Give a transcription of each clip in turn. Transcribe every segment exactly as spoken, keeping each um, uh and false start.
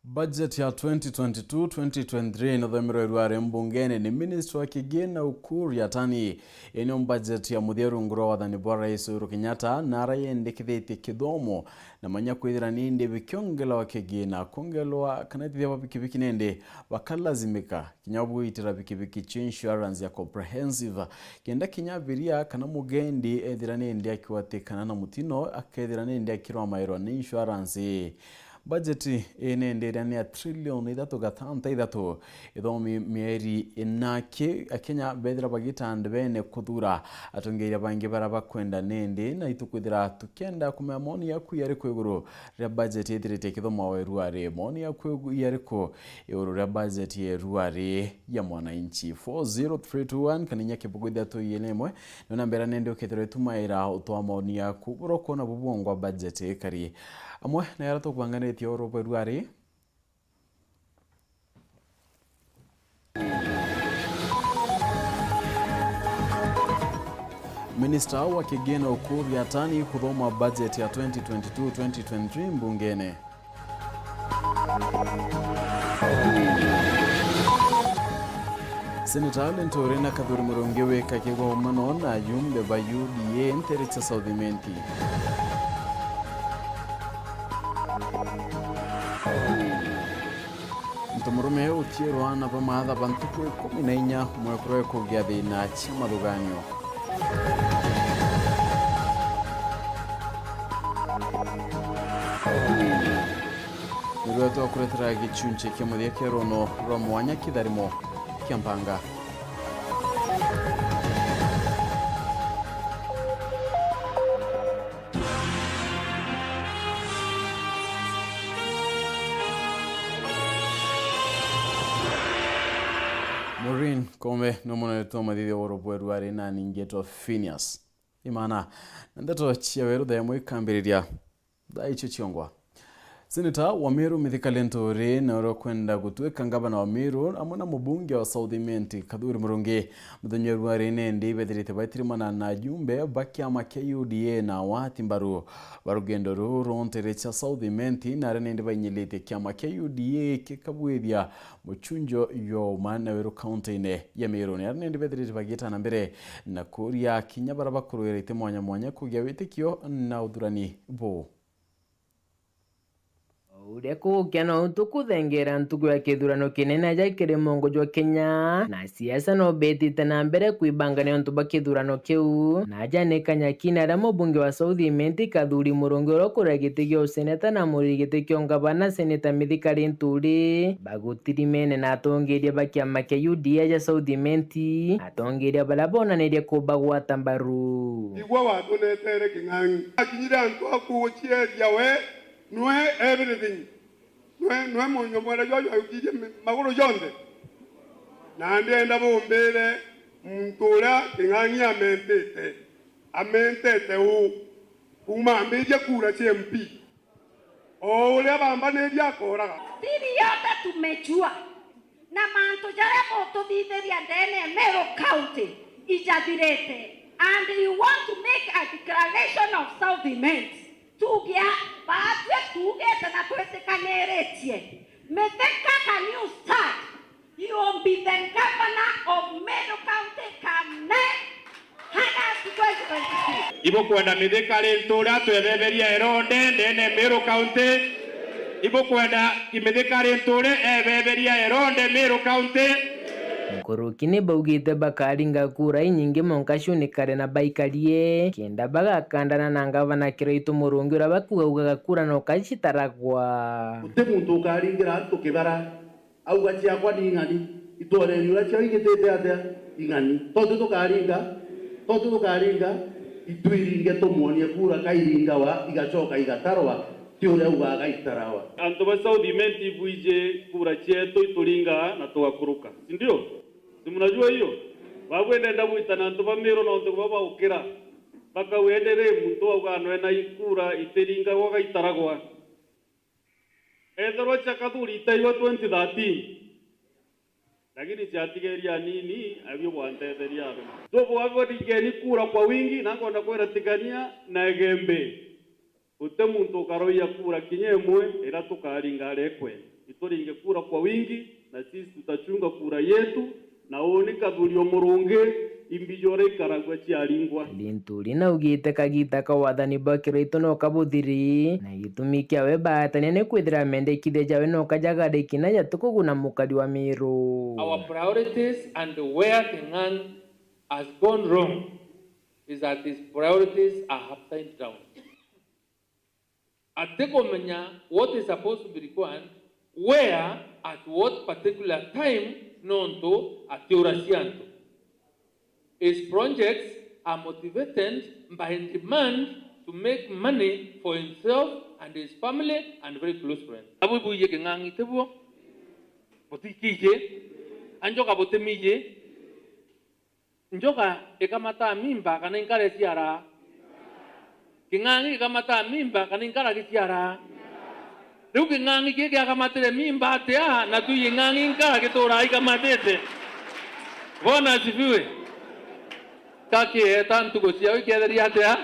Budget ya twenty twenty-two twenty twenty-three inathomerwe ruare mbungene ni Minister wa Kigina Ukur Yatani. Ino budget ya muthia rungu rwa wathani bwa Rais Uhuru Kenyatta, na arayendekithitie kithomo na manya kwithira nindi bikiongelwa kigina, kuongelwa kana ithithia ba pikipiki nindi bakalazimika kinya gwitira pikipiki cia insurance ya comprehensive, kenda kinya abiria kana mugendi ethira nindi akiwatikana na mutino, akethira nindi akirwamairwa ni insurance. Bajeti ii nindi iria ni ya trilioni ithatu gatanta ithatu. Ithomi mieri ina ki Akenya bethira bagita ndebene kuthura atongeria bangi baria bakwenda nindi, na itukwithira tukienda kumenya maoni yaku yariku iguru ria bajeti ithirite ikithomwa weru ari. Maoni yaku yariku iguru ria bajeti yeru ari ya mwananchi? Four zero three two one, kana inya kibugu ithatu igiri na imwe. Niona mbera nende ukethirwa itumaira utwa maoni yaku bura ukona bubwongwa budget ikari. Amwe na yara tukubanganitie oro bweru ari. Minister wa Kigina Ukur Yatani kuthoma budget ya twenty twenty-two twenty twenty-three mbungene. Seneta Linturi na Kathuri Murungi wika kigomano na ajumbe ba U D A ntere cia South Imenti. Muntu murume utiirwa na bamaatha ba ntuku ikumi na inya mwekuru ekugia thina cia mathuganio. Nirwe twakuretera gichunchi kia muthia kia runo rwa mwanya kitharimo kia mpanga. Maureen Kome ni munene twa mathithio wa rubweru ari na ningetwa Phineas Imana. Na ndeto cia weru thaa imwe ikambiriria. Thaa icio ciongwa. Seneta wa Meru Mithika Linturi na uria ukwenda gutwika ngavana wa Meru amwe na mubunge wa South Imenti Kathuri Murungi muthenya wa rwari nindi ibethirite baitirimana na ajumbe ba kiama kia U D A na wati mbaru ba rugendo ruu rwa ntere cia South Imenti, na aria nindi bainyiritie kiama kia U D A kikabwithia muchunjo jwa uma na weru kaunti-ini ya Meru. Ni aria nindi bethirite bagiita na mbere na kuria kinya baria bakuruirite mwanya mwanya kugia witikio na uthurani buu. O uria kugukia nou tukuthengera ntuku ya kithurano kinene aja kiri mongo jwa Kenya, na siasa no betite na mbere kwibangania untu bwa kithurano kiu. Na aja ni kanyakini aria mubunge wa South Imenti Kathuri Murungi uria ukuria giti gia useneta na muriri giti kia ungavana Seneta Mithika Linturi bagutirimene na atongeria ba kiama kia U D A aja South Imenti, atongeria baria bonanirie kubagwata mbaru. Igua watunetere King'ang'i. Akinyire antu a kugucieria we, nwe everything. Nwe, nwe munyo mwere jwa jwayukirie mi-, maguru jonthe. Na ndienda bumbire muntu uria King'ang'i amentete. Amentete uu. Kuuma ambiria kura cia M P. O uria bambanirie akoraga. Siri yote tumejua. Na mantu jaria mututhithiria ndene ya Meru County ijathirite, and you want to make a declaration of South Imenti. Tugia, baatue tuugite na twitikaniritie. Mithika, can you start? You will be the governor of Meru County come next August twenty twenty-six. Ibukwenda Mithika Linturi atwebeberia eronde ndene Meru County? Ibukwenda Mithika Linturi ebeberia eronde Meru County? Nkuruki ni baugite bakaringa kura inyingi monka ciunikare na baikarie, kenda bagakandana na ngavana Kiraitu Murungi uria bakuga augaga kura no kacitaragwa. Guti muntu ukaringira antu kibara. Auga, "Ciakwa ni ing'ani, itwareni uria ciao igitite atia ing'ani." Totu tukaringa, totu tukaringa, itwiringe tumwonie kura kairingawa, igacoka igatarwa, ti uria augaga gaitarawa. Antu ba South Imenti ibwiji kura cietu ituringa na tugakuruka, si ndio? Si mnajua hiyo? Babu ndenda gwita na antu ba Meru na antu ba baukira. Bakauga, "Ende ri muntu auga nwe na ikura itiringagwa gaitaragwa." Ethirwa cia Kathuri itairwa twenty thirteen, lakini ciatigeria anini, abio bwantetheria abe. Tubwabwe ningeni kura kwa wingi, na nkwenda kwira Tigania na Igembe, guti muntu ukaroia kura kinya imwe iria tukaringa aria ikwenda. Ituringe kura kwa wingi, na sisi tutachunga kura yetu, na uuni kathuri o murungi, imbi jore ikaragua ciaringwa. Linturi naugite kagita ka wathani bwa Kiraitu no kabuthiri, na gitumi kiawe baatania ni kwithira mendekithia jawe no kajagariki na jatikuguna mukari wa Miru. Our priorities and where King'ang'i has gone wrong is that his priorities are upside down. Atikumenya what is supposed to be required, where, at what particular time, nontu atiuracia antu. His projects are motivated by demand to make money for himself and his family and very close friends. Abu buiye King'ang'i tibuo? Butikiji? Anjoka butimiji? Njoka ikamata mimba kana inkara iciara? King'ang'i gikamata mimba kana inkara giciara? Riu King'ang'i giki giakamatire mimba atia, na tu King'ang'i inkara gituraa ikamatite? Bwana asifiwe. Ka kieta ntuku ciao ikeetheria atia?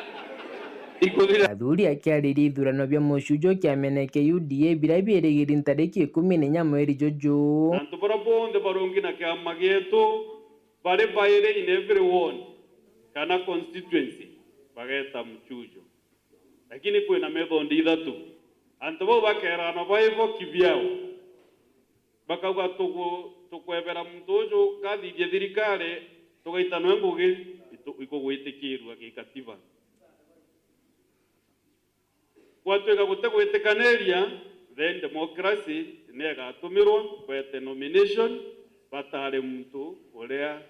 Ikuthira. Athuri akiariria ithurano bia mucujo kiamene kia U D A biria biirigiri ntariki ikumi na inya mweri juju. Antu baria bonthe barungi na kiama gietu bari bairi in every ward kana constituency bageeta mucujo. Lakini kwina method ithatu. Antu bau bakeerana baibo kibiao. Bakauga, "Tugu-, tukwebera muntu uju kathithie thirikari, tugaita nwe ngugi, itu-, ikugwitikirua gikatiba." Gwatuika gutigwitikaniria, then democracy ni igatumirwa kwete nomination batare muntu uria,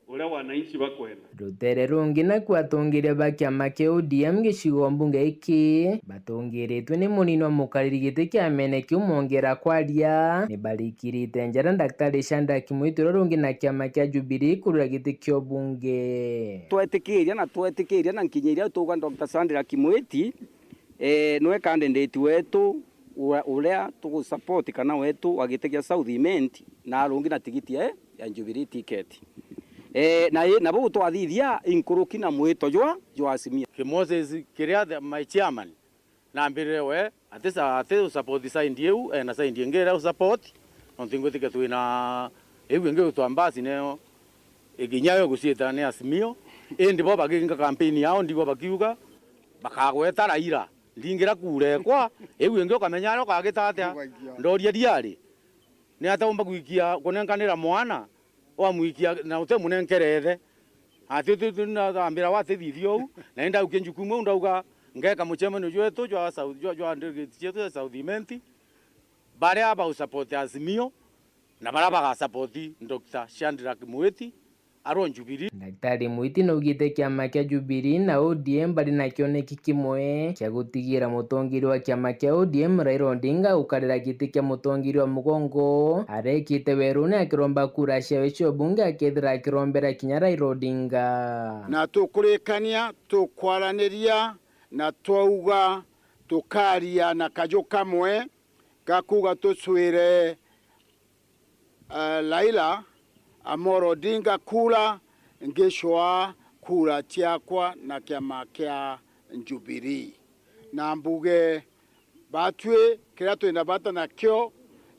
uria wananchi bakwenda. Rutere rungi naku atongeria ba kiama kia O D M gicigo mbunge giki batongeretwe ni munini wa mukariri giti kiamene kiu Mwongera kwaria ni barikirite njara Daktari Shadrack Mwiti uria rungi na kiama kia Jubilee kurira giti kia ubunge. Twetikiria na twetikiria na nkinya iria tuuga Doctor Shadrack Mwiti, eh, nwe candidate wetu ura-, uria tugusupport kana wetu wa giti kia South Imenti na arungi na tigiti ya, ya Jubilee ticket. Eh, na i-, na bau twathithia inkuruki na mwito jwa, jwa Azimio. Ki Moses kiria the, my chairman, nambirire we, ati sa-, ati support side iu, ena side ingi iria u support, nontu ingwitikia twina iu ingi utwa mbasi neo, ikinya yo guciita ni Azimio, indi bo baginga campaign yao, ndigwa bakiuga, bakagweta Raila, ndingira kura ekwa, iu ingi ukamenya aria ukagita atia, ndoria diari, ni atia umba gwikia, kunenkanira mwana, wamwikia na utemunenkere ithe. Ati tu, tu, na, ambira, "Watithithia uu." Na indaukia njukumu iu ndauga, "Ngeka mucemanio jwetu jwa South, jwa, jwa delegate cietu cia South Imenti, baria bau support Azimio, na baria baga support Doctor Shadrack Mwiti, arwa Jubilee." Daktari Mwiti naugite kiama kia Jubilee na O D M bari na kioneki kimwe kia gutigira mutongeria wa kiama kia O D M Raila Odinga gukarira giti kia mutongeria wa mugongo arekite weruni akiromba kura ciawe cia ubunge akethira akirombera kinya Raila Odinga. Na tukurikania, tukwaraniria na twauga tukaria na kaju kamwe ga kuuga tucwire, eh, Raila Amolo Odinga kura, ngicwaa kura ciakwa na kiama kia Jubilee. Na mbuge batwi kiria twina bata nakio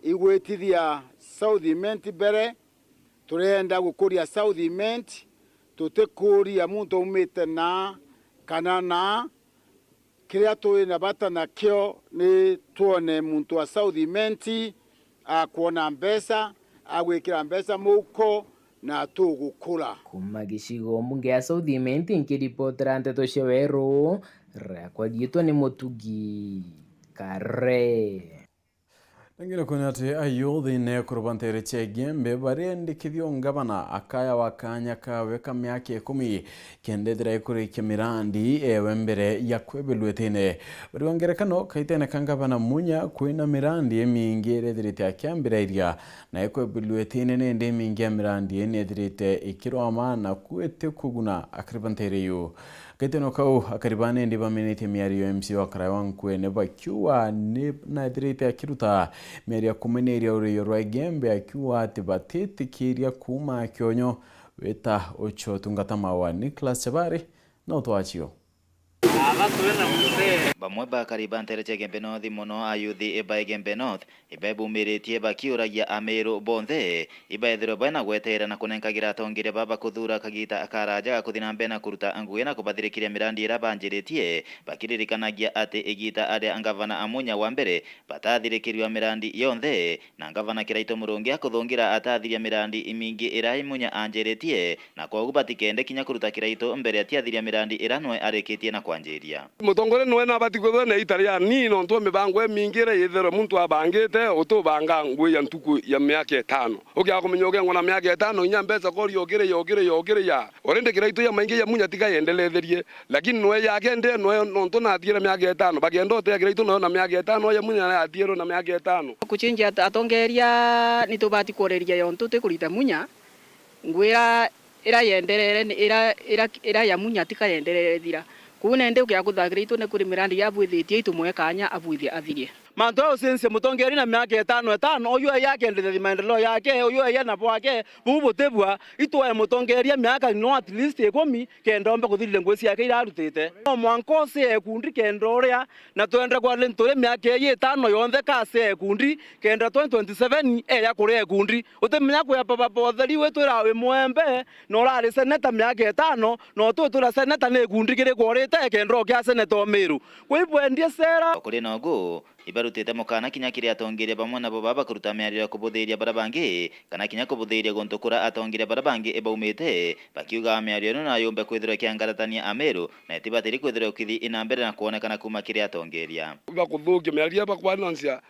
igwitithia South Imenti mbere, turenda gukuria South Imenti, tutikuria muntu aumite naa kana naa, kiria turi na bata nakio ni twone muntu wa South Imenti akwona mbeca, agwikira mbeca muhuko na tugukura. Kuma gicigo mbunge ya South Imenti nkiripotera nteto cia weru, riakwa riitwa ni Mutugi Kare. Nangire kwona ati ayuthi ne kuruba ntere cia Igembe barendikithio ngavana akaya wa kanya kawe ka miaka ikumi kenda ethira ikurikia mirandi ewe mbere ya kwebelua itine. Bari wa ngerekano, kaitene ka ngavana Munya kwina mirandi imingi iria ithirite akiambirairia na ikwebelua itine, nindi imingi ya mirandi ii ni ithirite ikirwama na kwiti kuguna akariba ntere iu. Gaitano kau, akari baa nindi bamenetie miario ya M C A wa Karaya wa Nkuene bakiuga ni naithirite akiruta miario ya kumeneria urio rwa Igembe akiuga ati batitikiria kuuma kionyo wita ucio tungata mawa. Nicholas Chabari na utwacio. Bamwe bakari ba nteere cia Igembe North mono ayuthi ba Igembe North ibaibumiritie bakiuragia Ameru bonthe ibaethirwe baina gweteera na kunenkagira atongeria baba kuthuura kagiita karaja ga kuthi na mbere na kuruta ngugi na kubathirikiria mirandi iria banjiritie, bakiririkanagia ati igiita aria ngavana Amunya wa mbere batathirikirua mirandi yonthe, na ngavana Kiraitu Murungi akuthungira atathiria mirandi imingi iria Imunya anjiritie, na kwogu batikende kinya kuruta Kiraitu mbere atiathiria mirandi iria nwe arikitie na kwanjiria. Mutongoria nwe nabati kwithirwa na ita ria ni nontu bwa mibango imingi iria yithirwe muntu abangite, utubanga ngui ya ntuku ya miaka itano. Ukiaga kumenya ukengwa na miaka itano, inya mbeca kori yokire, yokire, yokire ya. Already Kiraitu ya maingi ya Munya tika yenderetherie. Lakini nwe yake ndi nwe nontu nathire miaka itano. Bakenda utea Kiraitu nayo na miaka itano, ya Munya nayo athirwe na miaka itano. Kuchinjia at-, atongeria nitubati kureria yontu twi kurita Munya. Ngwira ira yenderere ni ira, ira, ira ya Munya tika yenderere thira. Kuu nende ukia kuthagira itu ni kuri mirandi ya abwithitie itumwe kanya abwithie athirie. Mantu ya ucincie mutongeria na miaka itano itano, uyu eya akenderethi maendeleo yake, uyu eya na bwake, buu butibua, itwae mutongeria miaka no at least ikumi, kenda ombe kuthirire ngugi ciake iria arutite. No mwanka ucie ikundi kenda uria, na twenda kwa ni turi miaka ii itano yonthe kacie ikundi, kenda twenty twenty-seven eya kuria ikundi. Utimenya kwia baba botheri witwira wi mwembe, na urari seneta miaka itano, na utwitwira seneta ni ikundi kiriku urite kenda ukia seneta o Miru. Kwi bwendie cera. O kuri nogu, ibarutite mukana kinya kiri atongeria bamwe nabo baba kuruta miario ya kubuthiria baria bangi, kana kinya kubuthiria guntu kuria atongeria baria bangi ibaumite, bakiuga miario ino na yumbe kwithirwa ikiangaratania Ameru, na itibatiri kwithirwa ikithi ina mbere na kwonekana kuuma kiri atongeria. Bakuthukia miario iria bakwanonsia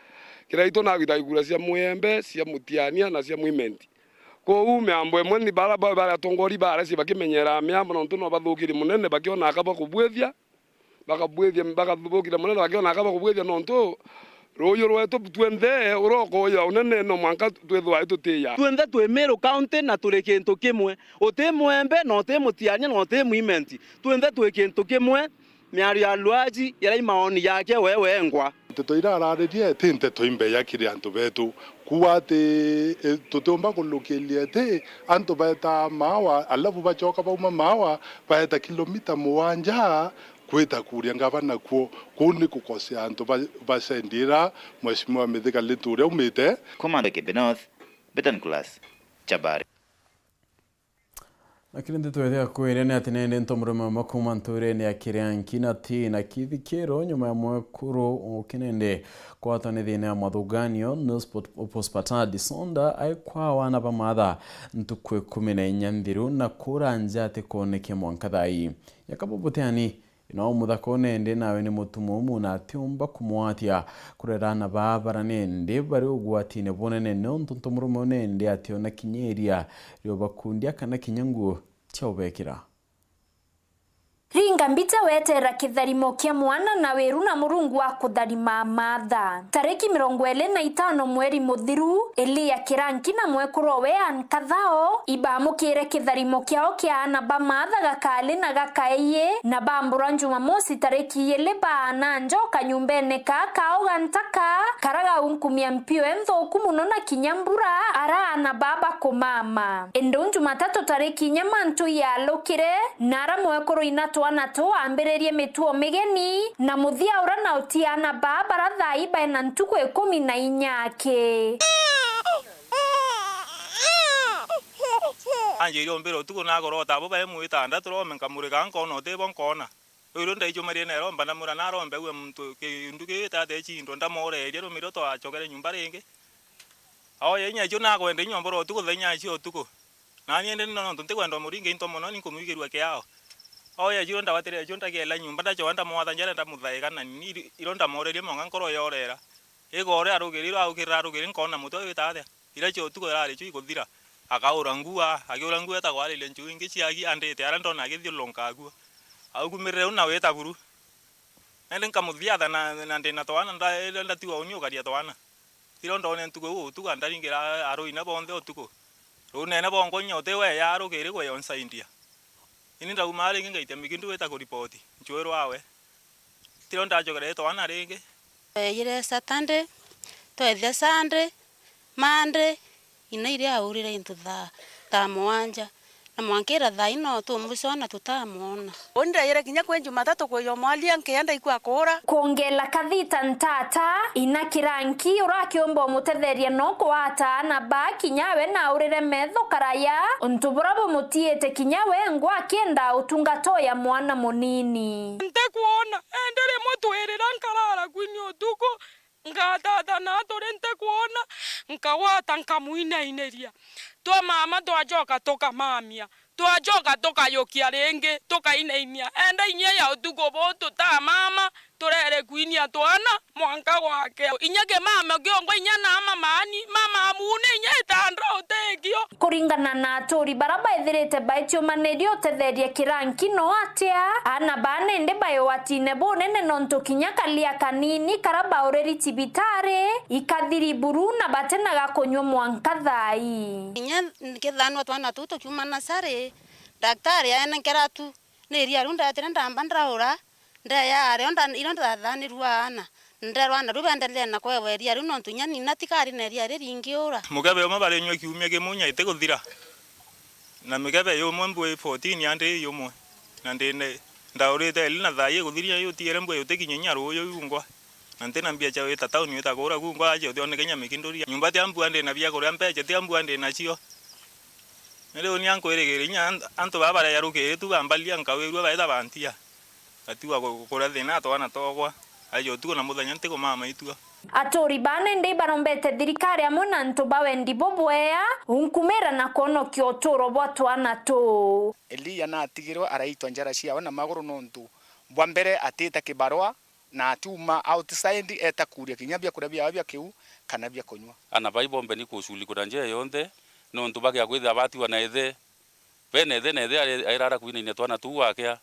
Kiraitu nagwita ikura cia Mwembe, cia Mutiania na cia Mwimenti. Kwou miambo imwe ni bara ba-, bara atongori bareci bakimenyera miambo nontu no bathukirie munene bakiona aka bakubwithia, bakabwithia, bakathukiria munene bakiona aka bakubwithia nontu ruuju rwetu twenthe urokoya unene no mwanka twithwa tutiya. Twenthe twi Meru County na turi kintu kimwe. Uti Mwembe, na uti Mutiania, na uti Mwimenti. Twenthe twi kintu kimwe. Miario ya Luaji yari maoni yake we wengwa. Nteto iria araririe ti nteto imbeya kiri antu betu. Kuuga ati, e, tutiumba kulukiria ati antu baetaa maawa, alafu bacoka bauma maawa, baeta kilomita mugwanja kwita kuria ngavana kuo. Kuu ni gukosea antu ba, ba sendi iria Mheshimiwa Mithika Linturi aumite. Kuuma Laikipia North, Betan Class, Chabari. Lakini nteto iria kwire ni ati nende ntomurume umwe kuuma nturene ya Kirianki na ti na kithikiro nyuma ya mwekuru ukinende kwatwa ni thina ya mathuganio no spot-, postpartum disorder aikwawa na bamatha ntuku ikumi na inya nthiru na kura nja atikonekia mwanka thaa ii. Yakobo Butiani no muthaka u nende nawe ni mutumumu na atiumba kumwatia kurera aana baa bara nende bari ugwatine bunene niuntu ntomurume u nende ationa kinya iria riobakundia kana kinya nguo cia ubekira. Ringa mbicha wetera kitharimo kia mwana na wiru na Murungu akutharima matha. Tariki mirongo iri na itano mweri muthiru, Elia Kiranki na mwekuru we Ann Kathao ibamukire kitharimo kiao kia aana ba matha gakali na gakaeyi, na bambura Jumamosi tariki ili baana njoka nyumbene kaa kao ga ntaka, kara gaunkumia mpio enthuku muno na kinya mbura, ara aana ba bakumama. Indu Jumatatu tariki inya mantu yalukire, na ara mwekuru ina twana tu ambiririe mituo migeni, na muthia ura na uti aana baa bara thaa ii baina ntuku ikumi na inya aki. Anjirie umbira utuku nagorota abo bae mwitanda turome nkamurika nkona utibo nkona. Riu rio ndaijumarie na iromba ndamwira narombe aue muntu kindu gigitata icindo ndamoreria rumiro twacokere nyumba ringi. Aoya inya icio nakwenda inya umbura utuku thaa inya cia utuku. Nani indi no nontu ntikwenda umuringa into mono ni nkumwigirua kiao. Oya cio ndawatire cio ndagiela nyumba ndacoa ndamwatha njara ndamuthaika na ni iro ndamoreria mwanka nkoro yorera. Igore arugiri iro arugirira arugiri nkona mutwe wita atia. Ira cia utuku irari cio ikuthira. Akaura ngua, akiura ngua etagwa ariria nchuu ingi ciagi andite aria ndona agithiururunka akua. Aukumirire u na wita buru. Nandi nkamuthiatha na, na ndina twana nda-, ndatigwa uni ukaria twana. Tiro ndone ntuku iu utuku andaringira arui na bonthe utuku. Runene bonkwa inya uti we yarukiri gwe yonsaidia. Ini ndauma ringi ngaitia mikindu wita kuripoti nchwirwa awe. Tiro ndacokere twana ringi. Tweyire Saturday, twethia Sunday, Monday, ina iria aurire into thaa, thaa mugwanja. Na mwankira thaa ino tumucona tutamwona. Uni ndaire kinya kwi Jumatatu kwija mwalia nkienda ikua kuura. Kwongela kathita ntata, ina Kiranki urakiumba umutetheria no kwata aana ba kinya we na urire metho karaya, untu bura bumutiite kinya we ngwa akienda utungata uya mwana munini. Ntikwona, indi rimwe twirira nkarara kwini utuku, ngatata na turi ntikwona, nkagwata nkamuinainiria. Twa mama twacoka tukamamia, twacoka tukayukia ringi, tukainainia. Enda inya ya utuku buu tutamama, turere kwinia twana mwanka gwake. Inya kimama kiongwa inya na mama maani, mama amune inya itandra utekio. Kuringana na aturi bara baithirite baitiumanirie utetheria Kiranki no atia, aana baa nindi bai ugwatine bunene nontu kinya kalia kanini kara bauriri cibitari, ikathiri buru na batina ga kunyua mwanka thaa ii. Inya nkithanwa twana tuu tukiuma nasari, daktari aenenkera tu, ni iria riu ndetire ndamba ndaura, ndeya ario nda-, irio ndathanirua aana, nderwa aana riu bendelee na kwewa iria riu nontu inya nina tikari na iria riringiura. Mukebe umwe barinyua kiumia kimwe inya itiguthira. Na mikebe yumwe mbui fourteen andi yumwe. Na ndine, ndaurite iri na thaa iguthiria yutiere mbui utikinya inya ruuyu yungwa. Na ntina mbia cia wita tauni wita kura kungwa acio thioneke inya mikinduria. Nyumba tia mbua ndina bia kuria mbeca tia mbua ndinacio. Ni riu nia nkwirigira inya an-, antu baa bareja rukiri tu bambalia nkawirua baita bantia. Atigwa ku-, kuria thina twana togwa, aija utuku na muthenya ntikumama itua. Aturi baa nindi ibarombete thirikari amwe na antu ba wendi bubwea unkumira na kwonokia uturo bwa twana tuu. Elia natigirwe araitwa njara ciawe na maguru nontu bwa mbere atite kibarua na atiuma outside eta kuria kinya biakuria biawe bia kiu kana bia kunyua. Ana bai bombe ni kuculi kuna njia yonthe nontu bagia kwithira batiwa na ithe. Bene ithe na ithe ari-, airara kwinainia twana tuu akea,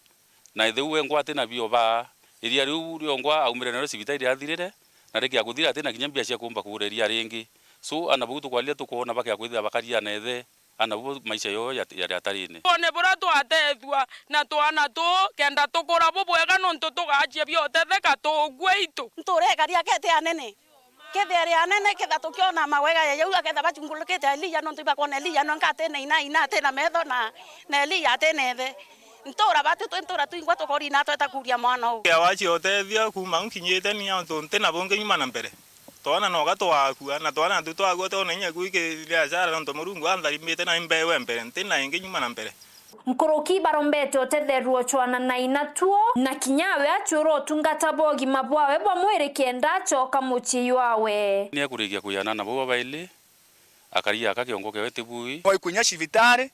na ithe u wengwa ati na bio baa. Iria riu riongwa aumire nario cibitari riathirire, na rikia kuthira ati na kinya mbia cia kuumba kugura iria ringi. So, ana bau tukwaria tukoona bakia kwithira bakaria na ithe, ana bau maisha yoo yat-, yari atarine. Twone buria twatethua na twana tuu, kenda tukura bubwega nontu tugacia biotetheka tugwe itu. Nturekaria kete anene. Kethia ri anene, ketha tukiona mawega ya yau, aketha bachungulukite Elija, nontu ibakwona Elija nonka ati na ina, ina ati na metho na, na Elija ati na ithe. Ntura batu twi ntura twingwa tukori na tweta kuria mwana uu. Kia wachi utethia kuma nkinyite ni antu nti na bungi nyuma na mbere. Twana noga twakua, na twana tu twakua twona inya kuikiria biashara nontu Murungu antharimite na imbewe mbere, nti na ingi nyuma na mbere. Nkuruki barombete utetheru uchwana na inatuo, na kinya awe achiura utungata bwa ugima bwawe bwa mwiri kenda acoka mucii jwawe. Ni akurikia kwiana na bau babaili, akari aka kiongo kiawe ti bui. Oikunya cibitari,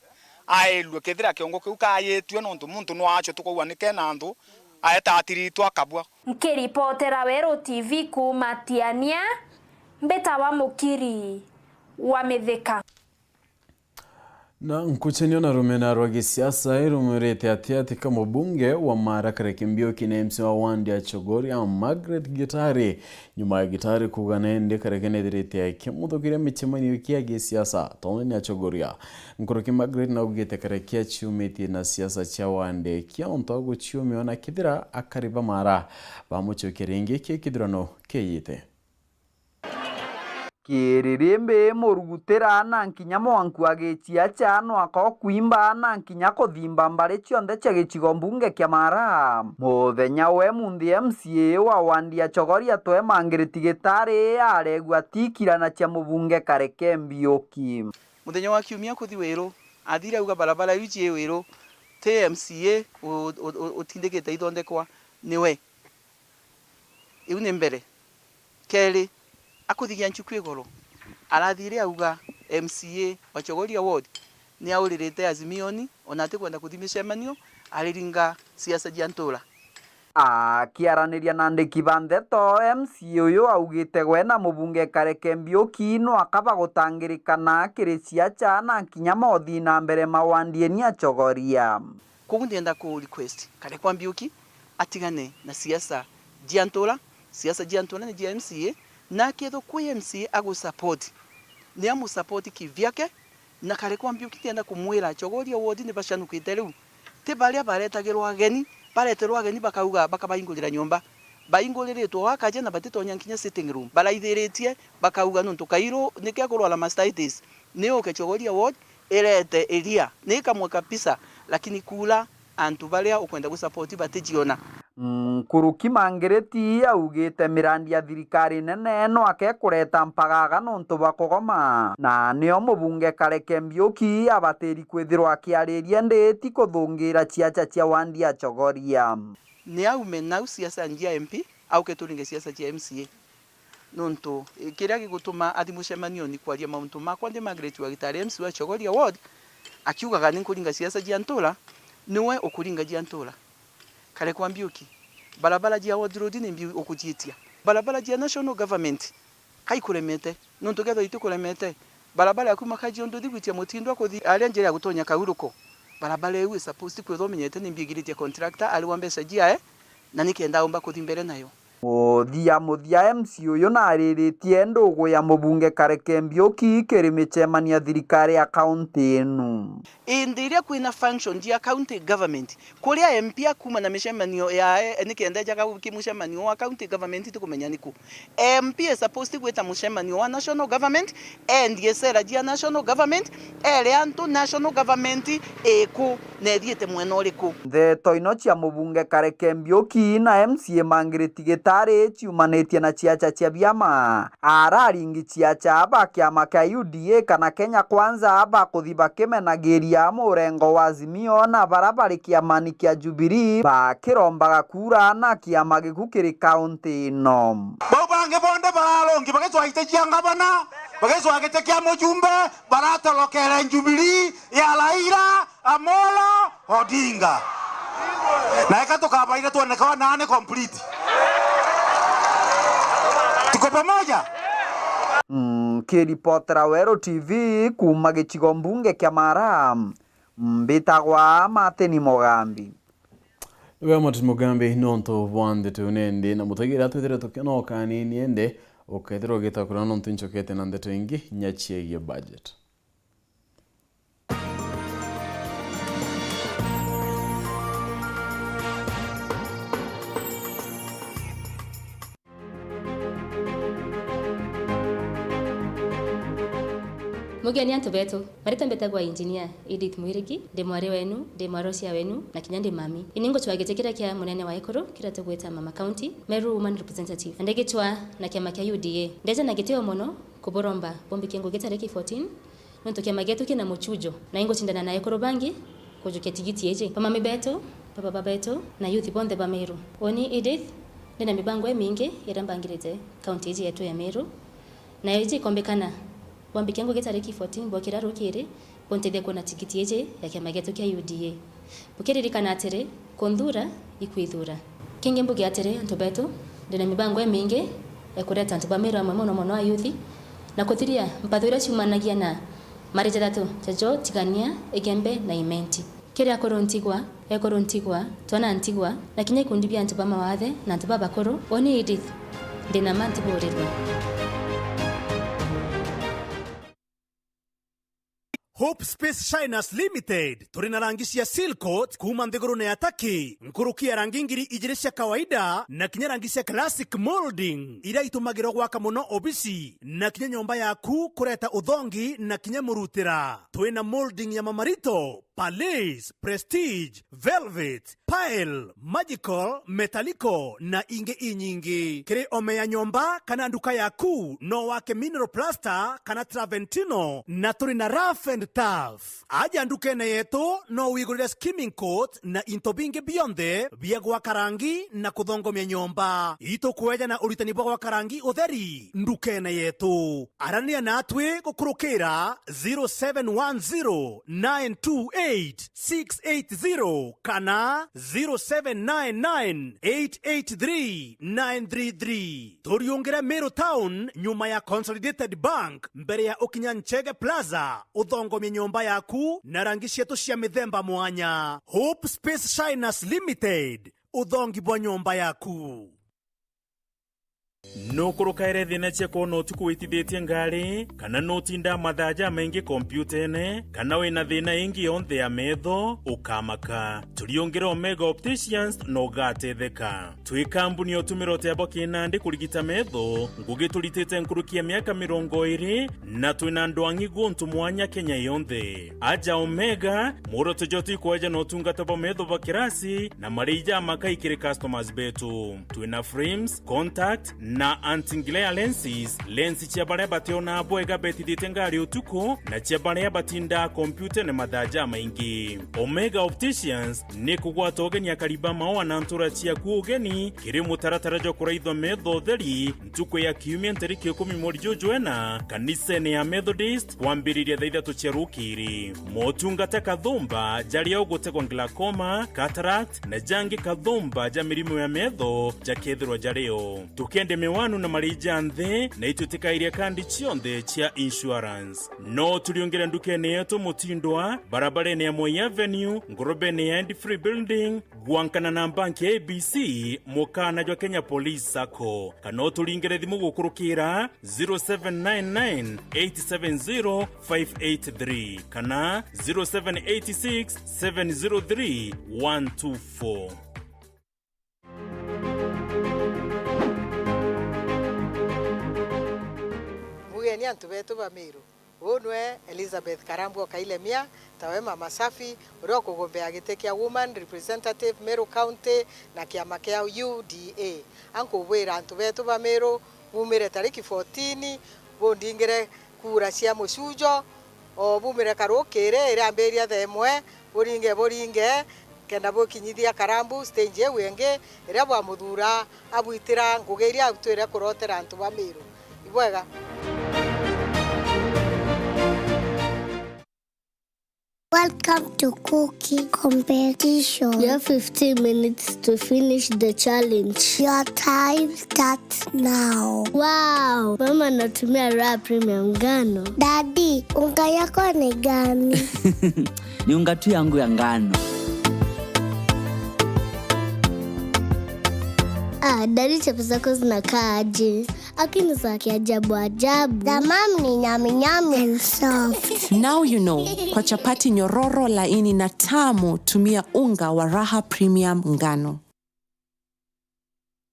ailue kethira kiongo kiu kayitue nontu muntu no acio tukaua ni kena antu, aeta atiritwa akabua. Nkiripotera Weru T V kuuma Tiania, mbitawa Mukiri wa Mithika. Na nkuchenio na rumena rwa gisiasa irumirite ati ati ka mubunge wa Mara Kareke Mbiuki na M C wa wandi ya Chogoria, Margaret Gitari, nyuma ya Gitari kuuga nende Kareke nethirite akimuthukiria michemanio kia gisiasa tondu ni Achogoria. Nkuruki Margaret naugite Kareke achiumitie na siasa cia wandi kia untu wa guchiumia ona kethira akari ba Mara bamuchokia ringi ki kithurano kiyite. Kiririmbi, murugutira na nkinya mwanku agichia cha nwaka o kwimba na nkinya kuthimba mbari cionthe cia gicigo mbunge kia Mara. Muthenya we munthi M C A wa wandi ya Chogoria Twe Margaret Gitari aregua tikirana cia mubunge Kareke Mbiuki. Muthenya wa kiumia kuthi wiru, athire auga barabara iu cie wiru ti M C A u-, u-, u-, utindikite ithondekwa, niwe. Iu ni mbere. Keri, akuthigia nchuku iguru, arathire auga M C A wa Chogoria Ward ni auririte Azimioni, ona atikwenda kuthi micemanio, ariringa siasa cia ntura. Akiaraniria na andiki ba ndeto, M C A uyu augite gwe na mubunge Kareke Mbiuki no akaba gutangirikana kiri ciacha na kinya mothi na mbere mawandieni Achogoria. Koguo ndienda ku request Karekwa Mbiuki atigane na siasa cia ntura. Siasa cia ntura ni cia M C A, na kethirwa kwi M C A agu support, ni amu support kivyake, na Karekwa Mbiuki ndienda kumwira Chogoria ward ni bacanukite riu. Ti baria baretagirwa ageni, bareterwa ageni bakauga, bakabaingurira nyomba. Bainguriritwe wakaja na batitonya nkinya sitting room. Baraithiritie, bakauga nontu kairu niki akurwara mastitis, ni uke Chogoria ward, Irete iria ni kamwe kabisa, lakini kura antu baria ukwenda gusapoti batijiona. Nkuruki Mangiriti augite mirandi ya thirikari nene no ake kureta mpagaga nontu bwa kugoma, na nio mubunge Kareke Mbiuki abatiri kwithirwa akiariria ndi ti kuthungira ciaca cia wandi ya Chogoria. Ni aume nau siasa njia M P, auke turinge siasa cia M C A. Nontu, eh, kiria gigutuma athi mucemanioni kwaria mauntu makwa ndi Margaret wa Gitari, M C wa Chogoria Ward, akiugaga ni nkuringa siasa cia ntura, niwe ukuringa cia ntura. Kareke Mbiuki, barabara cia Ward Road ni mbi ukujitia. Barabara cia National Government, kai kuremete, nontu kethira itikuremete, barabara ya kuma Kajiado uthi gwitia Mutindwa kuthi aria njira ya gutonya Kauruko, barabara iu i supposed kwithwa umenyete ni mbi igiritie contractor ariwa mbeca ciae, na nikenda aumba kuthi mbere nayo. Muthia muthia, M C uyu nariritie ndugu ya mubunge Kareke Mbiuki kiri micemanio ya thirikari ya kaunti inu. Indi iria kwina function cia county government, kuria M P akuma na micemanio yae, nikenda ejaga ki mucemanio wa county government, tikumenya niku. M P is supposed gwita mucemanio wa national government, endie sera cia national government, ere antu national government iku na ithiite mwena uriku. Ndeto ino cia mubunge Kareke Mbiuki na M C A Mangiriti Gitari ciumanitie na ciaca cia biama. Araringi ciaca ba kiama kia U D A kana Kenya Kwanza bakuthi bakimenagiria murengo wa Azimio na bara bari kiamani kia Jubilee bakirombaga kura na kiama giku kiri kaunti ino. Bau bangi bonthe bararungi bagicwa giti kia ngavana, bagicwa giti kia mujumbe, baratorokere Jubilee ya Raila Amolo Odinga. Na eka tukabaire twoneka wa nani complete. Tuko pamoja? Mm, kiripotera Weru T V kuuma gicigo mbunge kia Mara, mbitagwa Martin Mugambi. Wega Martin Mugambi, nontu bwa ndeto iu nende, na mutagire atwithire tukinoka nini ende, ukethirwa ugita kuria nontu ncokete na ndeto ingi nya ciegie budget. Mugeni antu betu, maritwa mbitagwa Engineer Edith Mwirigi, ndi mwari wenu, ndi mwarocia wenu, na kinya ndi mami. Ini ngucwa giti kiria kia munene wa ikuru, kiria tugwita Mama County, Meru Woman Representative. Na ndigicwa na kiama kia U D A. Ndeja na gitio mono kuburomba bumbikie ngugi tariki fourteen, nontu kiama gietu kina muchujo, na ingucindana na ekuru bangi kujukia tigiti iji. Bamami betu, bababa betu, na youth bonthe ba Meru. Uni Edith, ndina mibango imingi iria mbangirite kaunti iji yetu ya Meru, nayo iji ikombikana bwambikia ngugi tariki fourteen bwokira rukiri, buntethia kuona tigiti iji ya kiama gietu kia U D A. Bukiririkana atiri, kunthura ikwithura. Kingi mbuge atiri, antu betu, ndina mibango imingi ya kureta antu ba Meru amwe mono mono ayuthi, na kuthiria mpatho iria ciumanagia na mari jathatu jajo, Tigania, Igembe na Imenti. Kiri akuru ntigwa, ekuru ntigwa, twana ntigwa, na kinya ikundi bia antu ba mawathe na antu babakuru, uni Edith, ndina ma ntiburirwe. Hope Space Shiners Limited, turi na rangi cia seal coat kuuma nthigurune ya Turkey, nkuruki ya rangi ngiri ijiri cia kawaida na kinya rangi cia classic molding, iria itumagirwa gwaka mono obisi na kinya nyomba yaku kureta uthongi na kinya murutira. Twi na molding ya mamarito, Palace, Prestige, Velvet, Pile, Magical, Metallico na ingi inyingi. Kiri ome ya nyomba kana nduka yaku, no wake mineral plaster kana Traventino, na turi na rough and tough. Aja ndukene yetu, no wigurire skimming coat na into bingi bionthe bia gwaka rangi na kuthongomia nyomba. Itukweja na uritani bwa gwaka rangi utheri ndukene yetu. Arania natwi gukurukira zero seven one zero nine two eight six eight zero kana zero seven nine nine eight eight three nine three three. Turiungire Meru Town, nyuma ya Consolidated Bank, mbere ya ukinya Nchege Plaza, uthongomie nyomba yaku na rangi cietu cia mithemba mwanya. Hope Space Shiners Limited, uthongi bwa nyomba yaku. Nukurukaire thina cia kwona utuku witithitie ngari, kana nutindaa mathaa jamaingi kompyutene, kana wina thina ingi yonthe ya metho, ukamaka. Turiungire Omega Opticians na ugatetheka. Twi kambuni ya utumira utebo kinandi kurigita metho, ngugi turitite nkuruki ya miaka mirongo iri, na twina ndwang'i guntu mwanya Kenya yonthe. Aja Omega, muoroto jwetu ikweja na utungata bwa metho bwa kirasi na marii jamakai kiri customers betu. Twina frames, contact na anti-glare lenses, lens cia baria bationaa bwega betithite ngari utuku na cia baria batindaa kompyutene mathaa jamaingi. Omega Opticians ni kugwata ugeni akari ba maua na ntura ciaku ugeni kiri mutaratara jwa kuraithwa metho utheri ntuku ya kiumia ntariki ikumi mweri juju jwena kanisene ya Methodist kwambiriria thaa ithatu cia rukiri. Motungata kathumba jaria ugutegwa glaucoma, cataract na jangi kathumba ja mirimo ya metho jakethirwa jario. Tukende miwanu na marii ja nthi na itutikairia kandi cionthe cia insurance. No turiungire ndukene yetu Mutindwa, barabarene ya Moi Avenue, ngurubene ya End Free Building, gwankana na banki ya A B C, mukana jwa Kenya Police Sacco. Kana uturingire thimu gukurukira zero seven nine nine eight seven zero five eight three kana zero seven eight six seven zero three one two four. Mugeni antu betu ba Meru. Uu nwe Elizabeth Karambu o Kailemia, tawe Mama Safi, uria ukugombea giti kia Woman Representative Meru County na kiama kia U D A. Ankubwira antu betu ba Meru, bumire tariki fourteen, bundingire kura cia mucujo, o bumire karukiri, iriambiria thaa imwe, buringe, buringe, kenda bukinyithia Karambu stage iu ingi, iria bwamuthuura abwitira ngugi iria abutwire kurotera antu ba Meru. Ibwega. Welcome to cooking competition. You have fifteen minutes to finish the challenge. Your time starts now. Wow, mama anatumia Raha Premium ngano. Daddy, unga yako ni gani? Ni unga tu yangu ya ngano. Ah, daddy, chapo zako zinakaa aje? Lakini za kiajabu ajabu. The mom ni nyami nyami and soft. Now you know, kwa chapati nyororo, laini na tamu, tumia unga wa Raha Premium ngano.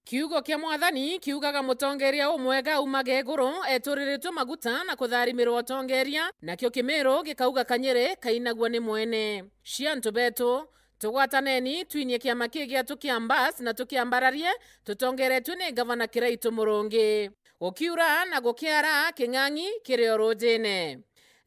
Kiugo kia Mwathani kiugaga, mutongeeria umwega aumage iguru, eturiritwe maguta na kutharimirwa utongeeria, nakio kimiru gikauga, kanyiri kainagua ni mwene. Cia antu betu, tugwataneni twinie kiama kii gietu kia Mbas na tukiambararie, tutongeeretue ni Ngavana Kiraitu Murungi. Gukiura na gukiara, king'ang'i kiri o ruujine.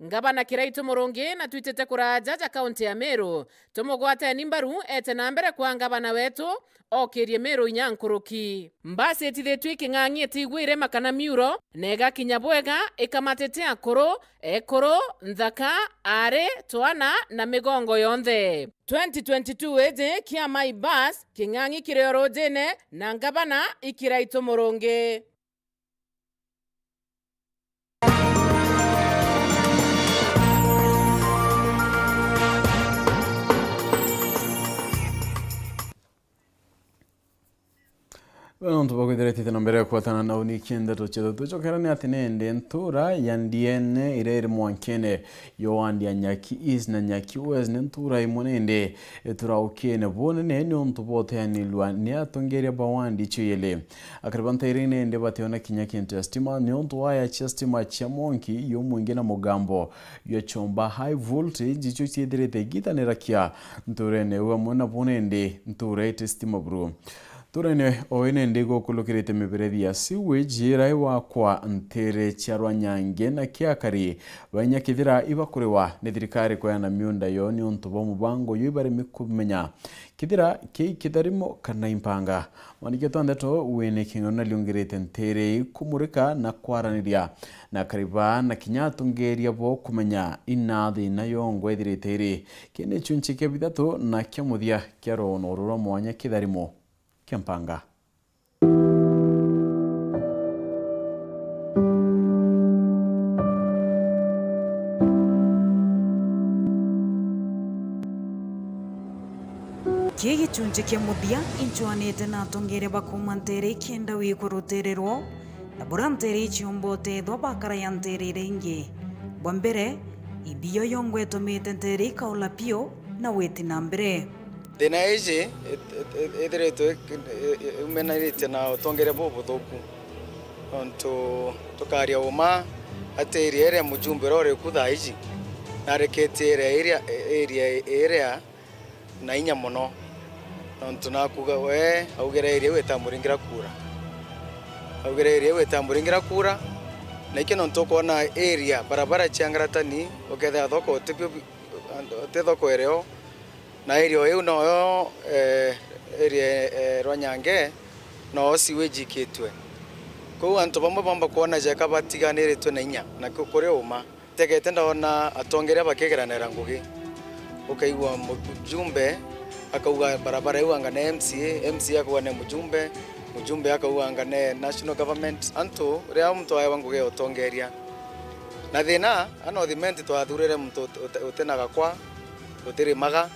Ngavana Kiraitu Murungi natwitite kuraaja ja kaunti ya Meru, tumugwateni mbaru eete na mbere kwa ngavana wetu, ookirie Meru inya nkuruki. Mbasi itithitue iking'ang'i itiigua irema kana miuro, na igakinya bwega ikamatite akuru, ekuru, nthaka, aari, twana na migongo yonthe. Twenty twenty-two iji kia My Bus, king'ang'i kiri o ruujine na ngavana i Kiraitu Murungi. Nontu bwa kwithira itite na mbere ya kwatana na uniki ndeto cietu, tucokera ni ati nindi ntura ya Ndiene iria iri mwankene yo wandi ya Nyaki East na Nyaki West ni ntura imwe nindi ituraukine bunene niuntu bwa uteanirua ni atongeria ba wandi icio ili. Akari ba nteere nindi bationa kinya kintu ya stima niuntu waya cia stima cia mwanki yumwingi na mugambo jwa chomba high voltage icio ciithirite igitanira kia nturene iu amwe na bunindi ntura iti stima buru. Nturene o ii nindi gukulukirite miberethi ya sewage iria iwakwa nteere cia Rwanyange na kia akari bainya kithira ibakuriwa ni thirikari kweana miunda yo niuntu bwa mubango uyu ibaremi kumenya kithira kii kitharimo kana impanga. Mwandiki wetu wa ndeto Winnie King'ang'u nariungirite nteere ii kumurika na kwaraniria na akari baa na kinya atongeeria bo kumenya ina thina yongwa ithirite iri. Kii ni gichunchi kia bithatu na kia muthia kia rwono ruru rwa mwanya kitharimo kia mpanga. Kii gichunchi kia muthia inchwanite na atongeeria ba kuuma nteere ikenda wikwa ruteere rwao, Na buria nteere iciumba uteethwa bakara ya nteere iria ingi. Bwa mbere, ibio yongwa itumite nteere ikaula piu na witi na mbere. Thina iji it-, it-, it-, ithiritwe ik-, i-, i-, iumaniritie na utongeria bubuthuku. Nontu tukaria uma, ati area iria mujumbe uria uri ku thaa iji, nareketie area iria, area iria na inya mono, nontu nakuga we augire area iu itamuringira kura. Augire area iu itamuringira kura, na ikio nontu ukwona area, barabara cia Ngaratani, ukethira thoko utibio bi-, uti thoko irio, na area o iu noyo, eh, area, eh, Rwanyange, noo sewage ikitwe. Kwou antu bamwe bomba kwona jeka batiganiritwe na inya, na ku-, kuri uma. Ntegete ndona atongeria bakigeranira ngugi. Ukaigua mujumbe akauga barabara iu anga ni M C A, M C A akauga ni mujumbe, mujumbe akauga anga ni national government. Antu riria muntu aewa ngugi ya utongeria. Na thina, a North Imenti twathurire muntu ut-, ut-, utina gakwa, utirimaga,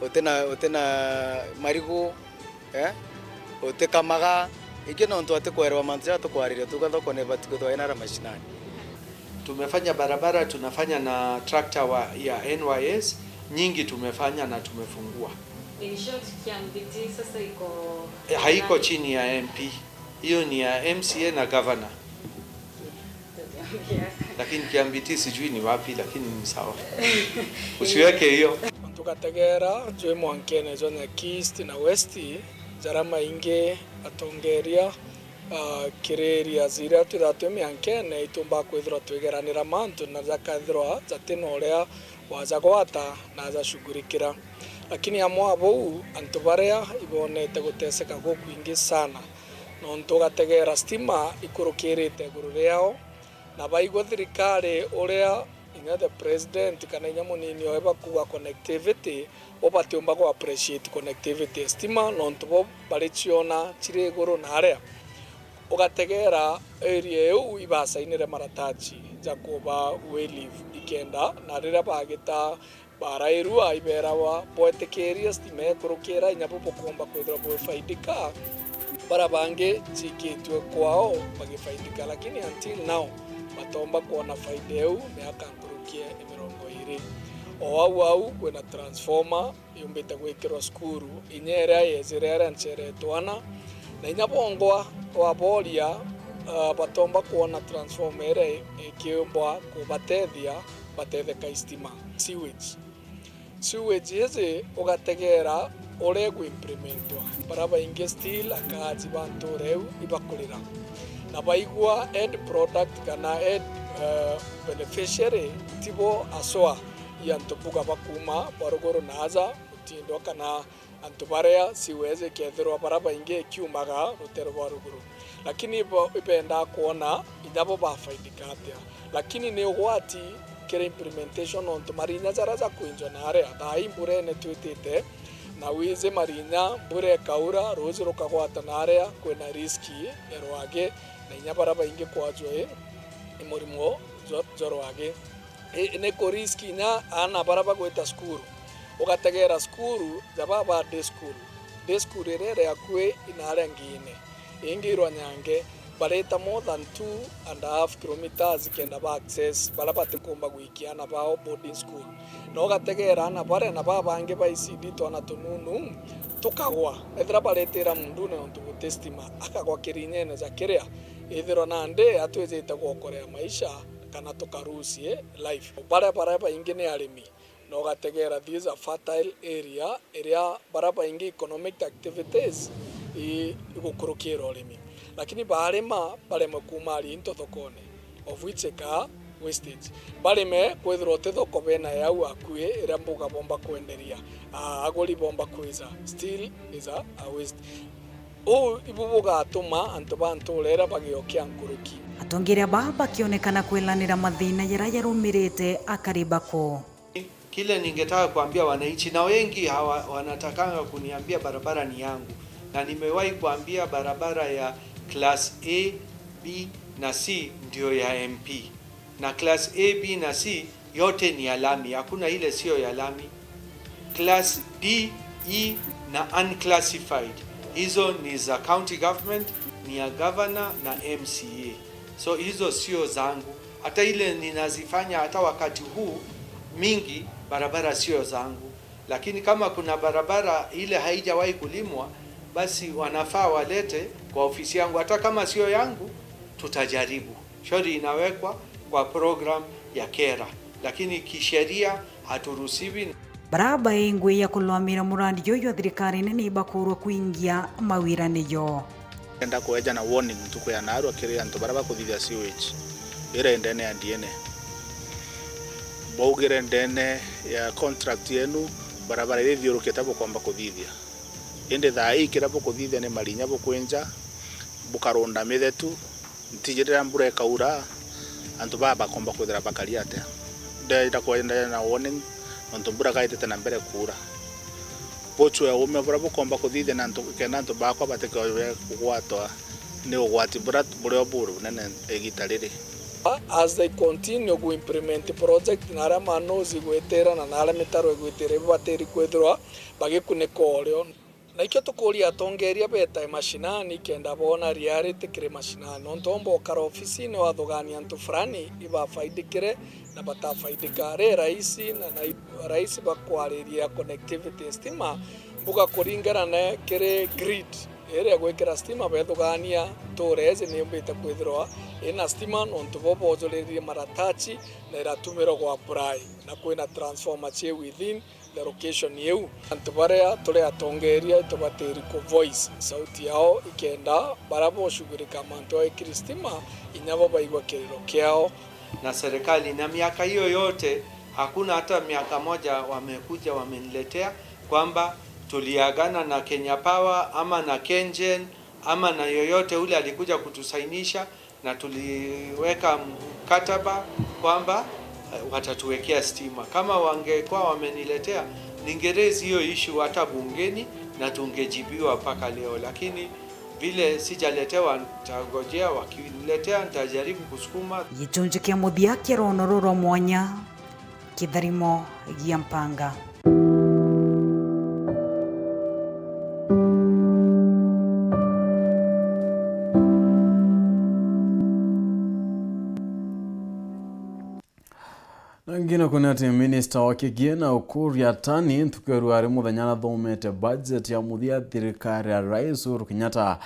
utina, utina marigu, eh? Utikamaga. Iki nontu atikwerewa mantu jaria tukwariria, tuuga thoko ni ibati kwithirwa ina aria mashinani. Tumefanya barabara, tunafanya na tractor wa, ya N Y S, nyingi tumefanya na tumefungua. In short, Kiambiti sasa iko Eh, haiko chini ya M P. Hiyo ni ya M C A na governor. Lakini Kiambiti sijui ni wapi, lakini ni sawa. Usiweke hiyo. Tugategera jwi mwankene jwa Nyaki East na West, jaria maingi atongeria, ah, kiri areas iria twithagwa twi miankene, ituumbaga kwithirwa twigeranira mantu na jakathirwa jatina uria wajagwata na ajashughulikira. Lakini amwe a buu, antu baria ibonete guteseka gukwingi sana, nontu ugategera stima ikurukirite iguru riao, na baigua thirikari uria inya the president kana inya munini oe bakuuga connectivity, bo batiumba ku appreciate connectivity ya stima, nontu bo bariciona ciri iguru na aria. Ugategera area iu ibasainire maratachi ja kuba way leave ikenda, na riria bagita barairua, ibeerawa bwetikirie stima ikurukira inya bo bukumba kwithirwa bwifaidika, baria bangi ciikitue kwao bagifaidika, lakini until now batoomba kwona faida iu miaka nkuruki e mirongo iiri. O au au kwina transformer yumbite gwikirwa cukuru, inya iria yejire aria ncheretwe ana, na inya bongwa waboria, ah, batoomba kwona transformer iria ikiumbwa kubatethia batetheka i stima. Sewage. Sewage iji ugategera uria iguimplementwa, baria baingi still akaaji ba ntuura iu ibakurira. Na baigua end product kana end, eh, beneficiary tibo aswa i antu buga bakuuma bwa ruguru na aja, mutindo kana antu baria sewage ikethirwa baria baingi ikiumaga rutere rwa ruguru. Lakini ibo ibendaa kwona inya bo bafaidika atia. Lakini ni ugwati kiri implementation, nontu marinya jaria jakwinjwa na aria, thaa ii mburene twitite, na wiji marinya mbura ikaura, ruuji rukagwata na aria kwina risk ya rwagi, na inya baria baingi kwajwa i, i murimo jwa, jwa rwagi. I, ni ku risk inya aana baria bagwita cukuru. Ugategera cukuru ja baba day school. Day school iria iri akui ina aria ngiine. Ingi irwa nyange, barita more than two and a half kilometres kenda ba access baria batikumba gwikia aana bao boarding school. Na ugategera aana baria na babangi ba E C D twana tununu tukagwa. Ethira baritira mundune nontu guti stima, akagwa kirinyene ja kiria. Ithirwa nandi atwijite gwokorea maisha kana tukarusie life. Baria, baria baingi ni arimi. Na ugategera, this is a fertile area, iria baria baingi economic activities i, igukurukira urimi. Lakini baarima, baremwe kuuma aria into thokone, of which ikaa wastage. Barime kwithirwa uti thoko bena yau akui, iria mbuga bomba kwenderia, a, aguri bomba kwija, still is a, a waste. Uu ibu bugatuma antu ba ntuura iria bagiokia nkuruki. Atongeria baa bakionekana kwelanira mathina jaria jarumirite akari bako. Kile ningetaka kuambia wananchi, na wengi hawa wanatakanga kuniambia barabara ni yangu, na nimewahi kuambia barabara ya class A, B na C ndio ya M P, na class A, B na C yote ni ya lami, hakuna ile sio ya lami. Class D, E na unclassified, hizo ni za county government ni ya gavana na M C A. So hizo sio zangu. Hata ile ninazifanya hata wakati huu, mingi barabara sio zangu. Lakini kama kuna barabara ile haijawahi kulimwa, basi wanafaa walete kwa ofisi yangu. Hata kama sio yangu, tutajaribu. Shauri inawekwa kwa program ya KeRRA, lakini kisheria haturuhusiwi. Baria baingwi ya kulwamira murandi juju jwa thirikari nene ibakurwa kuingia mawirane jo. Ndenda kweja na warning ntuku ya naarua kiri antu baria bakuthithia sewage iria i ndene ya D N A. Baugire ndene ya contract yenu, barabara iria ithiurukite bukomba kuthithia. Indi thaa ii kiria bukuthithia ni marinya bukwinja, bukarunda mithetu, ntiji riria mbura ikaura, antu baa bakomba kwithira bakari atia? Ndenda kwendeea na warning, nontu mbura kaitite na mbere kuura. Bucwe ume buria bukomba kuthithia na antu, kenda antu bakwa batikoe kugwatwa ni ugwati buria buri o buri bunene igita riri. As they continue gu implement project, na aria manozi igwitira na, na aria mitaro igwitira, ibatiri kwithirwa bagikunika urio. Na ikio tukuria atongeria betae mashinani kenda boona reality kiri mashinani. Nontu omba ukara ofisini wathugania antu fulani ibafaidikire na batafaidika. Ari raisi na, na i-, raisi bakwariria connectivity ya stima, mbuga kuringana na kiri grid iria igwikira stima bethugania ntuura iji niumbite kwithirwa ina stima, nontu bo bojuririe maratachi na iratumirwa gwa apply, na kwina transformer cie within the location iu. Antu baria turi atongeria itubatiri ku voice sauti yao, ikenda baria boshughulika mantu ya ikiri stima, inya bo baigua kiriro kiao. Na serikali, na miaka hiyo yote, hakuna hata miaka moja wamekuja wameniletea kwamba tuliagana na Kenya Power ama na KenGen ama na yoyote ule alikuja kutusainisha, na tuliweka mkataba kwamba, eh, watatuwekea stima. Kama wangekuwa wameniletea, ningeraise hiyo issue hata bungeni na tungejibiwa mpaka leo, lakini vile sijaletewa, nitangojea, wakiniletea nitajaribu kusukuma. Gichunchi kia muthia kia rono ruru rwa mwanya, kitharimo gia mpanga. Na ngina kwona ati minista wa kigina Ukur Yatani ntuku ya ruari muthenya arathomete budget ya muthia ya thirikari ya Rais Uhuru Kenyatta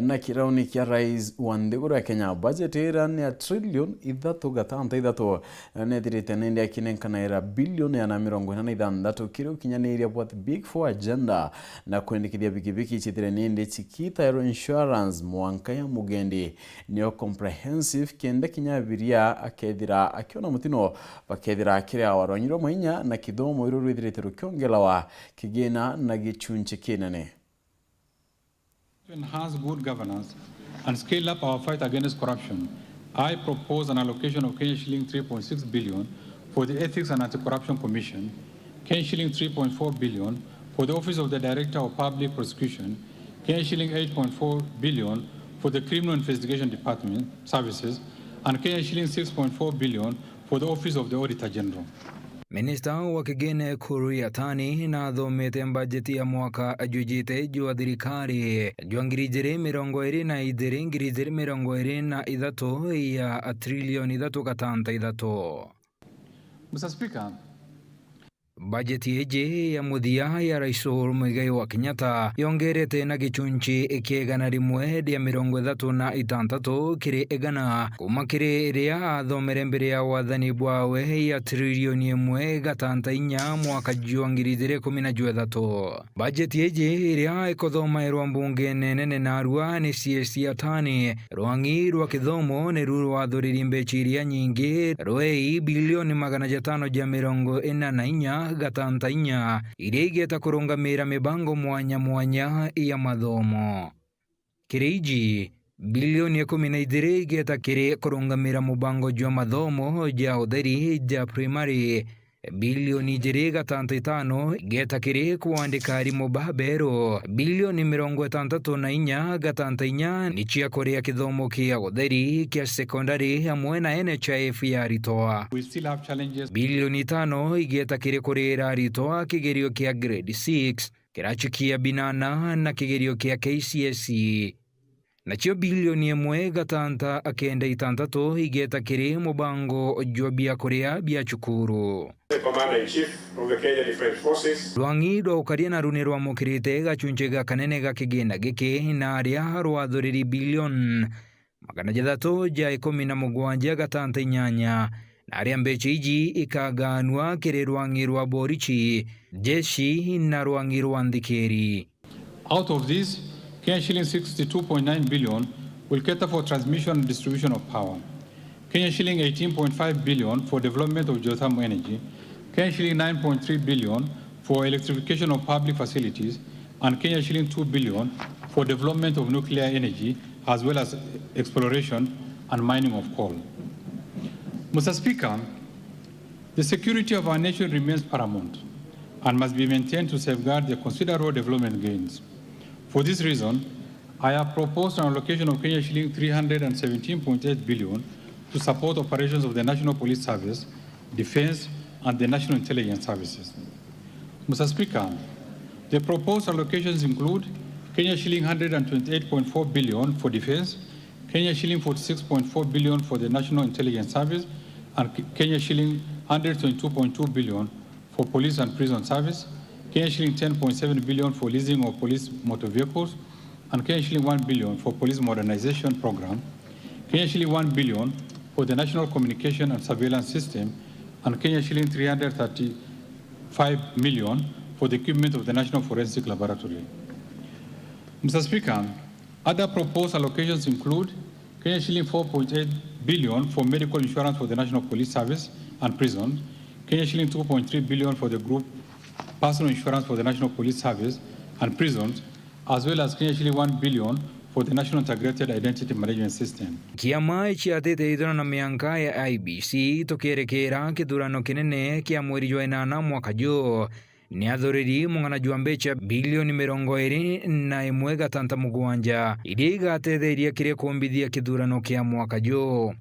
na kirauni kia Rais wa nthiguru ya Kenya. Budget ira ni ya trillion ithatu gatanta ithatu, na nethirite nindi akinenkanaira bilioni igana mirongo ina na ithanthatu kiri ukinyaniria bwa the Big Four agenda na kwendekithia bikibiki cithire nindi cikitairwa insurance mwanka ya mugendi, nio comprehensive, kenda kinya abiria akethira akiona mutino, bakethira akiri awa. Rwanyi rwa mainya na kithomo iru rwithirite rukiongelawa kigina na gichunchi kinene. To enhance good governance and scale up our fight against corruption, I propose an allocation of Kenya shilling three point six billion for the Ethics and Anti-Corruption Commission, Kenya shilling three point four billion for the Office of the Director of Public Prosecution, Kenya shilling eight point four billion for the Criminal Investigation Department Services, and Kenya shilling six point four billion for the Office of the Auditor General. Minista wa kigina Ukur Yatani nathomete mbajeti ya mwaka jujite jwa thirikari jwa ngiri ijiri mirongo iri na ijiri, ngiri ijiri mirongo iri na ithatu ya trilioni ithatu gatanta ithatu. Mister Speaker, Bajeti iji ya muthia ya Rais Uhuru Muigai wa Kenyatta yongerete na gichunchi kia igana rimwe ria mirongo ithatu na itantatu kiri igana, kuma kiri iria athomere mbere ya wathani bwawe ya trilioni imwe gatanta inya mwaka jwa ngiri ijiri kumi na juthatu. Bajeti iji iria ikuthomairwa mbungene nene narua ni C S C Yatani, rwang'i rwa kithomo niru rwathuririe mbecha iria nyingi, rwei bilioni magana jatano ja mirongo ina na inya gatanta inya, iria igeta kurungamira mibango mwanya mwanya ya mathomo. Kiri iji, bilioni ikumi na ijiri igeta kiri kurungamira mubango jwa mathomo ja utheri ja primary, bilioni ijiri gatanta itano igeta kiri kwandika arimu baberu, bilioni mirongo itantatu na inya gatanta inya ni cia kuria kithomo kia utheri kia sekondari amwe na N H I F ya aritwa. We still have challenges. Bilioni itano igeta kiri kurira aritwa kigerio kia grade six, kirachi kia binana na kigerio kia K C S E. Nacio bilioni imwe gatanta kenda itantatu igeta kiri mubango jwa biakuria bia cukuru. The Commander-in-Chief of the Kenya Defence Forces. Rwang'i rwa ukaria naru ni rwamukirite gachunchi ga kanene ga kigina giki, na aria rwathuriri bilioni magana jathatu ja ikumi na mugwanja gatanta inyanya, na aria mbecha iji ikaganua kiri rwang'i rwa borichi, jeshi na rwang'i rwa nthikiri. Out of this, Kenya shilling sixty-two point nine billion will cater for transmission and distribution of power. Kenya shilling eighteen point five billion for development of geothermal energy. Kenya shilling nine point three billion for electrification of public facilities, and Kenya shilling two billion for development of nuclear energy, as well as exploration and mining of coal. Mister Speaker, the security of our nation remains paramount and must be maintained to safeguard the considerable development gains. For this reason, I have proposed an allocation of Kenya shilling three hundred and seventeen point eight billion to support operations of the National Police Service, Defence and the National Intelligence Services. Mister Speaker, the proposed allocations include Kenya shilling hundred and twenty-eight point four billion for defence, Kenya shilling forty-six point four billion for the National Intelligence Service, and K-, Kenya shilling hundred twenty-two point two billion for police and prison service, Kenya shilling ten point seven billion for leasing of police motor vehicles, and Kenya shilling one billion for police modernization program, Kenya shilling one billion for the National Communication and Surveillance System, and Kenya shilling three hundred thirty-five million for the equipment of the National Forensic Laboratory. Mister Speaker, other proposed allocations include Kenya shilling four point eight billion for medical insurance for the National Police Service and prisons, Kenya shilling two point three billion for the group personal insurance for the National Police Service and prisons, as well as Kenya shilling one billion for the National Integrated Identity Management System. Kiama ciatite ithurano na mianka ya I E B C tukierekera kithurano kinene kia mweri jwa inana mwaka juu, ni athuriri mung'ana jwa mbecha bilioni mirongo iri na imwe gatanta mugwanja, iria igatetheria kiri kumbithia kithurano kia mwaka juu.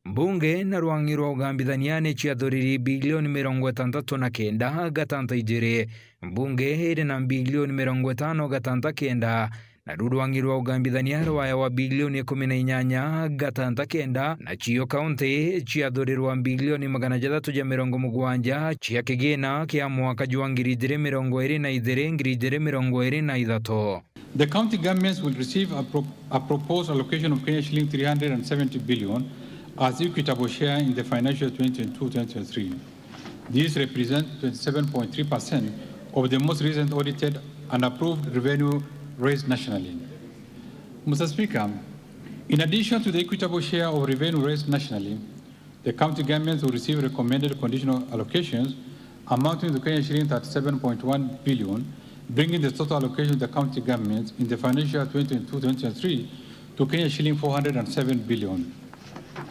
Mbunge na rwang'i rwa ugambithania ni ciathuriri bilioni mirongo itantatu na kenda gatanta ijiri, mbunge iri na bilioni mirongo itano gatanta kenda, naru rwang'i rwa ugambithania rwaewa bilioni ikumi na inyanya gatanta kenda, nacio kaunti ciathurirwa bilioni magana jathatu ja mirongo mugwanja cia kigina kia mwaka jwa ngiri ijiri mirongo iri na ijiri, ngiri ijiri mirongo iri na ithatu. The county governments will receive a pro-, a proposed allocation of Kenya shilling three hundred and seventy billion as equitable share in the financial twenty twenty-two twenty twenty-three. These represent twenty-seven point three percent of the most recent audited and approved revenue raised nationally. Mister Speaker, in addition to the equitable share of revenue raised nationally, the county governments will receive recommended conditional allocations amounting to Kenya shilling thirty-seven point one billion, bringing the total allocation to the county governments in the financial year twenty twenty-two twenty twenty-three to Kenya shilling four hundred and seven billion.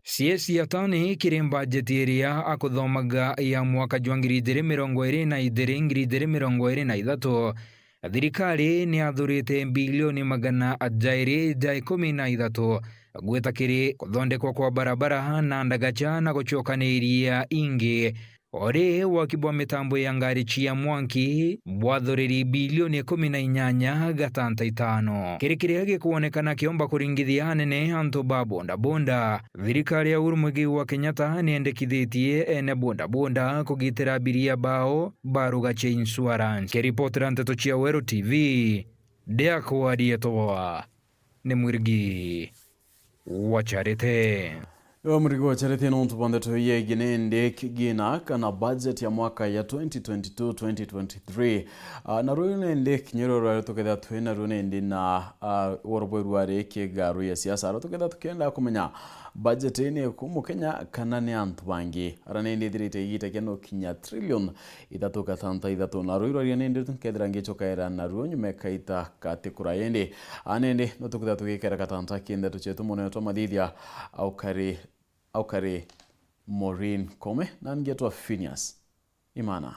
C S C atani kiri mbajeti iria akuthomaga ya mwaka jwa ngiri ijiri mirongo iri na ijiri, ngiri ijiri mirongo iri na ithatu, thirikari ni yathurite bilioni magana jairi ja ikumi na ithatu gwita kiri kuthondekwa kwa barabara na ndagacha na gucokaniria ingi, ori waki bwa mitambo ya ngari cia mwanki bwathuriri bilioni ikumi na inyanya gatanta itano. Kiri kiria gikwonekana kiomba kuringithia anene antu ba bondabonda, thirikari ya Uhuru Muigai wa Kenyatta ni yendekithitie ene bondabonda kugitira abiria bao ba Rugache Insurance. Kiripotera nteto cia Weru T V, ndiakwaria toa ni Mwirigi wa Charete. Iwe Mwirigi wa Charete, nontu bwa ndeto yegie nindi kigina kana budget ya mwaka ya twenty twenty-two twenty twenty-three. Ah, na ruu nindi kinya ruu rwaria tukethira twina ruu nindi na, ah, woro bweru ari kigaru ya siasa. Ruu tukethira tukienda kumenya budget ni ku Mukenya kana ni antu bangi. Ara nindi ithirite igita kia no kinya trillion ithatu gatanta ithatu. Na ruu rwaria nindi nkethira ngicokaira na ruu nyuma ikaita kati kura indi. Ah, nindi no tukethira tugikera gatanta ki ndeto cietu mono twa mathithia au kari, au kari Maureen Kome na ngetwa Phineas Imana.